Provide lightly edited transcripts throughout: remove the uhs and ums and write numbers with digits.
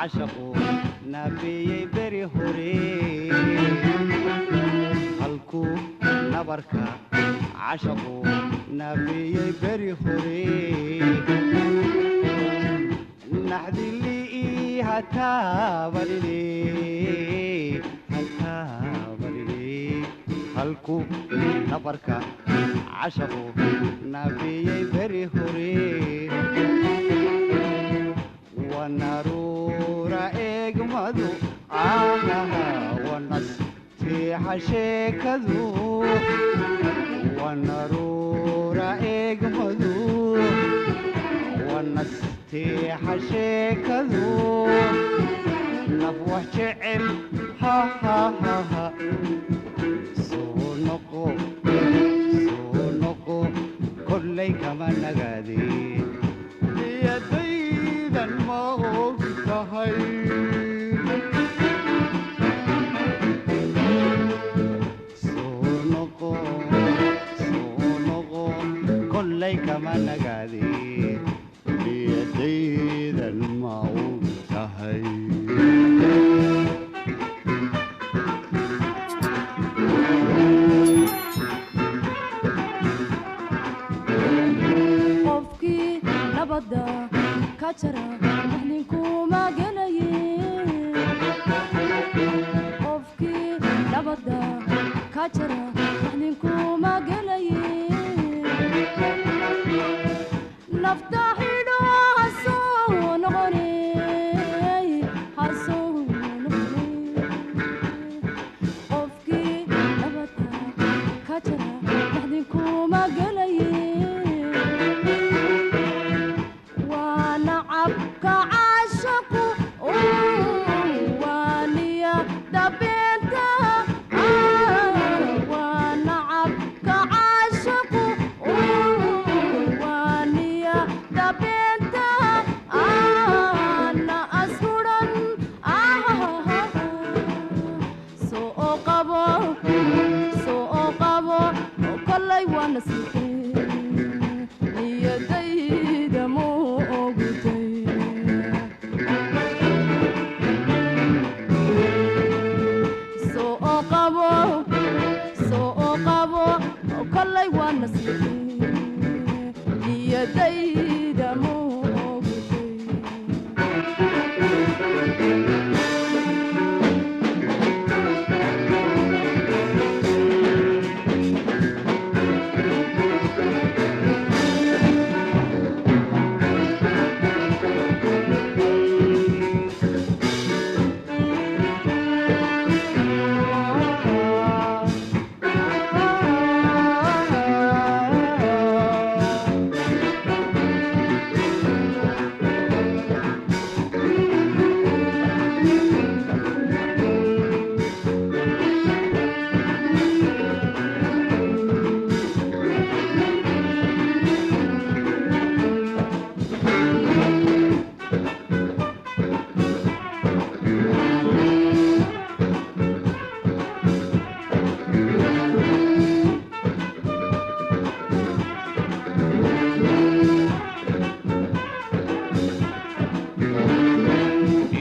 Cashaqu naafeeyey beri hore, halkuu nabarka cashaqu naafeeyey beri hore. Naxdilii hataabanine, hataabanine, halkuu nabarka cashaqu naafeeyey beri hore. Wanaruura eegmadu, wanasteexa sheekadu, wanaruura eegmadu, wanasteexa sheekadu. Naf wax jecel ha ha ha ha, soo noqo, soo noqo, kollay kama nagaadee. Niyadaydan ma og tahay? Soo noqo, soo noqo, kollay kama nagaadee. Niyadaydan ma og tahay? Qofkii nabadda ka jara naxninkuma gelaye. Qofkii nabadda ka jara naxninkuma gelaye. Nafta xidho, hasoo noqone, hasoo noqone. Qofkii nabadda ka jara naxninkuma gelaye. Waa nacabka caashaqu, waa niyada beenta. Waa nacabka caashaqu, waa niyada beenta. Ana askuran soo qabo, soo qabo, kollay waa nasiibkay. Niyadayda ma ogtay? Soo qabo, soo qabo, kollay waa nasiibkay. Niyadayda ma ogtay?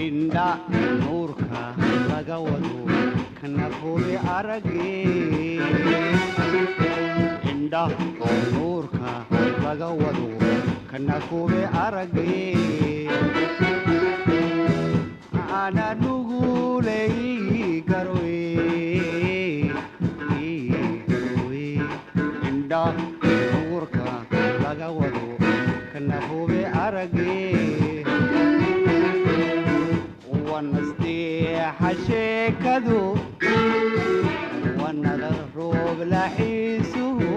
Indha nuurka laga wado kana hubi aragee. Indha nuurka laga wado kana hubi aragee. Ana nuguley garowe, garowe. Indha nuurka laga wado kana hubi aragee. Wanasteexa sheekadu, wanada roob laxiisuhu,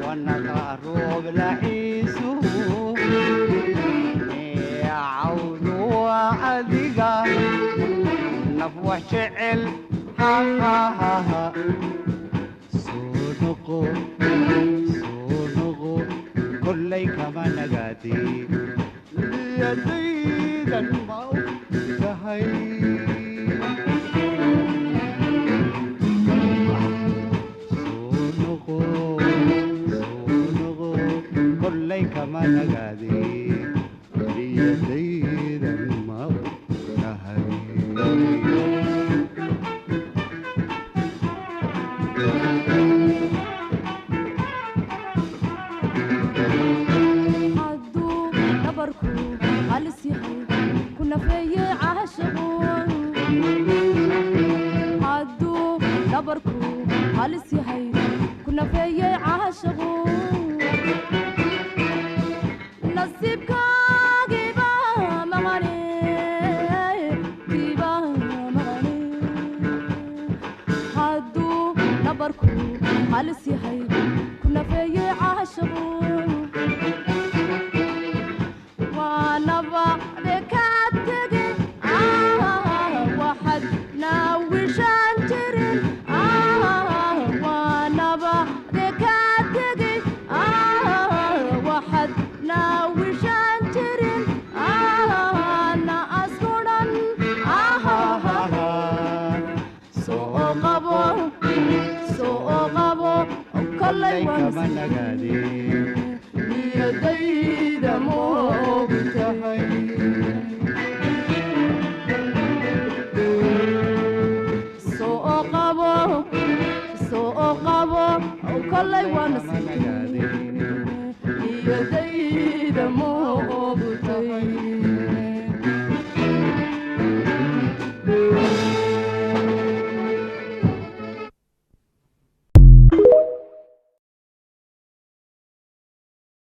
wanada roob laxiisuhu. Cawdu waa adiga, naf wax jecel ha ha ha ha, soo noqo, soo noqo, kollay kama nagaadee. Niyadaydan ma og tahay? Soo noqo, soo noqo, kollay kama nagaadee. Niyadaydan Hadduu dhabarku halis yahay ku nafeeye caashiqu, hadduu dhabarku halis yahay ku nafeeye caashiqu, nasiibkaagiiba maqane, kiiba maqane. Hadduu dhabarku halis yahay ku nafeeye caashiqu, waanabade kaa tege, waxaad naawishaan jirin. Waanabade kaa tege, waxaad naawishaan jirin. Na askuran soo qabo, soo qabo, kollay kama waan nagaadeen niyadayda moogtahay. Soo qabo, soo qabo, kollay waan kama